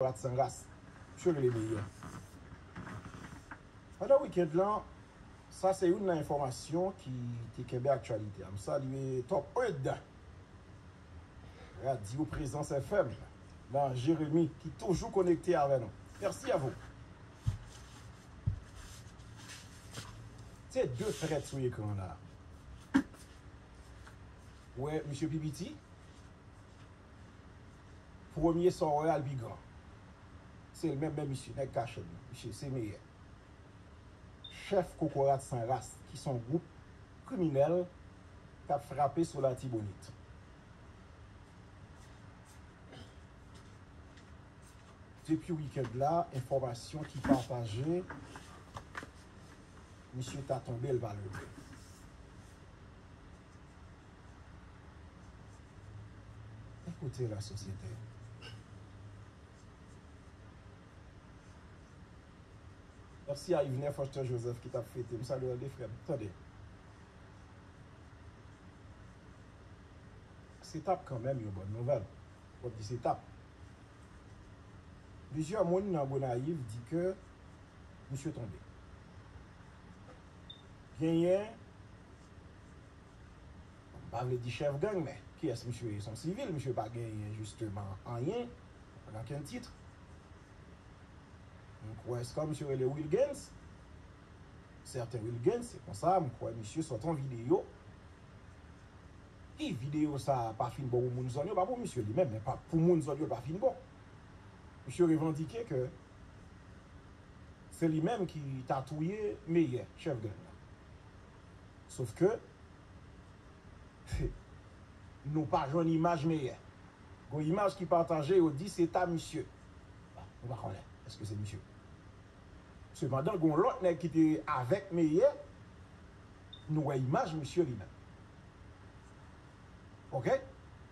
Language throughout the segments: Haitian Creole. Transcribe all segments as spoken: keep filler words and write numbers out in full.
rat san ras. Misye rele Meyè. Pandan wikenn lan, sa se youn nan enfòmasyon ki te kenbe aktyalite a. M salye Top Red, Radio Prezans F M, nan Jeremi, ki toujou konekte avè nou. Mèsi a vou. Se de trèt sou ekran la. Ou wè misye pi piti? Premye sa w wè a l pi gran. Se l menm, men misye, nèg kachèt, misye, se Meyè. Chèf Kokorat San Ras, ki se yon gwoup kriminèl k ap frape sou Latibonit. Depi wikenn la, enfòmasyon ki pataje, misye ta tonbe, l pa leve. Écoutez la société. Mèsi a Yvener Foster Joseph ki t ap fete. M salye w de frè m. Tande. Se t ap kanmenm yon bòn nouvèl. W ap di se t ap. Plizyè moun nan Gonayiv di ke misye tonbe. Genyen, m pa vle di chèf gang, men kiyès misye ye? Se yon sivil, misye pa genyen jisteman anyen, okenn tit. M kwè, se kòm misye rele Wilgens, sèten Wilgens, se konsa, m kwè misye sòti yon videyo. Ki videyo sa a pa fin bon pou moun zòn yo, pa pou misye li menm, men pa, pou moun zòn yo, l pa fin bon. Misye revandike ke se li menm ki ta touye Meyè, chèf gang la. Sof ke, nou pa jwenn imaj Meyè. Gon imaj ki pataje, yo di se ta misye. Bon, nou pa konnen èske se misye. Sepandan, gon lòt nèg ki te avèk Meyè, nou wè imaj misye li menm. Oke?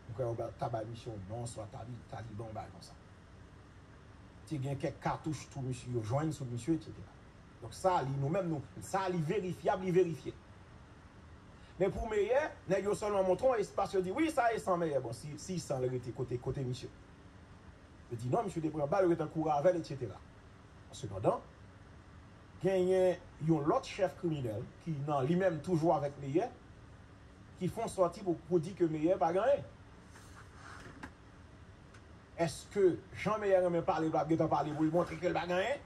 Nou kwè yo ba, ta bay misye yon non, swa tabi-, taliban, yon bagay konsa. Te gen kèk katouch tou misye, yo jwenn sou misye, etsetera. Donk sa, li, nou menm, nou, sa, li verifyab, li verifye. Men pou Meyè, nèg yo sèlman montre yon espas, yo di, wi, sa e san Meyè. Bon, si, si san l rete kote, kote misye? Yo di, non, misye te pran bal, yo gentan kouri avè l, etsetera. Sepandan, genyen yon lòt chèf kriminèl ki nan li menm toujou avèk Meyè, ki fè yon sòti pou, pou di ke Meyè pa gen anyen. Èske jan Meyè renmen pale, l p ap gentan pale pou l montre ke l pa gen anyen?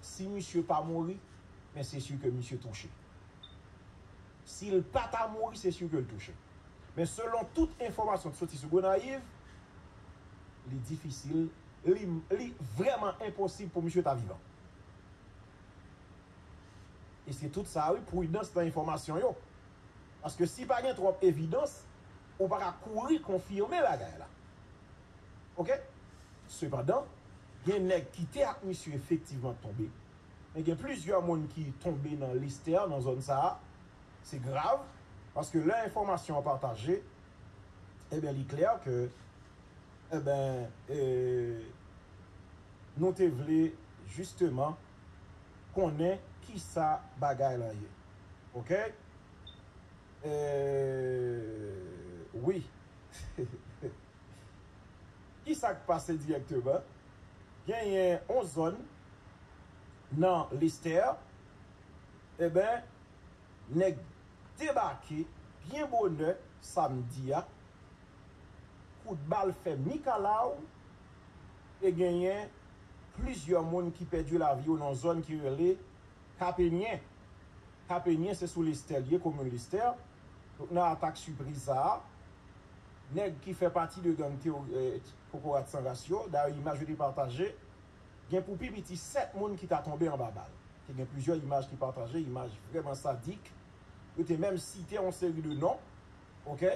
Si misye pa mouri, men se si ke misye touche. Si l pa ta mouri, se si ke l touche. Men selon tout enfòmasyon k soti sou Gonayiv, li difisil, li, li vrèman enposib pou misye ta vivan. E se tout sa, wi, pridans nan enfòmasyon yo. Paske si pa gen twòp evidans, ou pa ka kouri konfime bagay la. Oke? Sepandan, gen nèg ki te ak misye efektivman tonbe. Men gen plizyè moun ki tonbe nan Lestè, nan zòn sa a. Se grav, paske lè enfòmasyon an pataje, ebyen, li klè ke, ebyen, e, nou te vle jisteman konnen kisa bagay lan ye. Oke? E, wi. Kisa k pase dirèkteman? Genyen yon zòn nan Lestè, ebyen, nèg debake byen bonè samdi a, kout bal fè mikalaw, e genyen plizyè moun ki pèdi lavi yo nan zòn ki rele Kapenyen. Kapenyen, se sou Lestè l ye, komin Lestè. Donk, nan atak sipriz sa a, nèg ki fè pati de gang tewori-, eh, Kokorat San Ras yo, dayè imaj yo te pataje, gen pou pi piti sèt moun ki ta tonbe anba bal. Te gen plizyè imaj ki pataje, imaj vrèman sadik. Yo te menm site yon seri de non. Oke?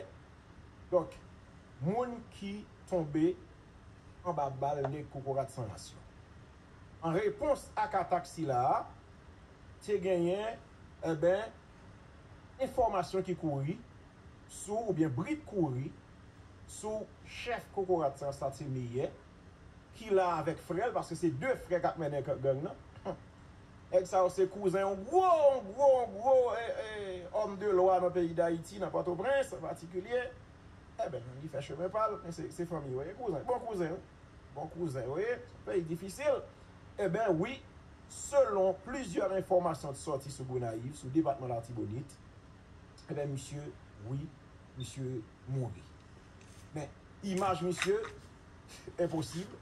Donk, moun ki tonbe anba bal nèg Kokorat San Ras yo. An repons ak atak sila a, te genyen, enben, enfòmasyon ki kouri sou, oubyen bri k kouri sou chèf Kokorat San Ras la, se Meyè, ki la avèk frè l, paske se de frè k ap mennen gang nan. Nèg sa yo se kouzen yon gwo, yon gwo, yon gwo, e, e, òm de lwa nan peyi Dayiti, nan Pòtoprens an patikilye. Eben, li fè chemen pa l, men se, se fanmi yo ye, kouzen. Bon kouzen, wi. Bon kouzen, wi. Se yon peyi difisil. Eben, wi, selon plizyè enfòmasyon ki sòti sou Gonayiv, sou depatman Latibonit, eben, misye, wi, misye mouri. Men, imaj misye, enposib.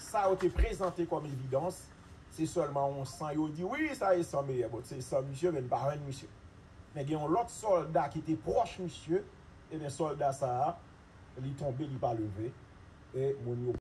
Sa yo te prezante kòm evidans, se sèlman yon san yo di, wi, sa e san Meyè, bon, se san misye, men n pa jwenn misye. Men gen yon lòt sòlda ki te pwòch misye, ebyen, sòlda sa a, li tonbe, li pa leve, e moun yo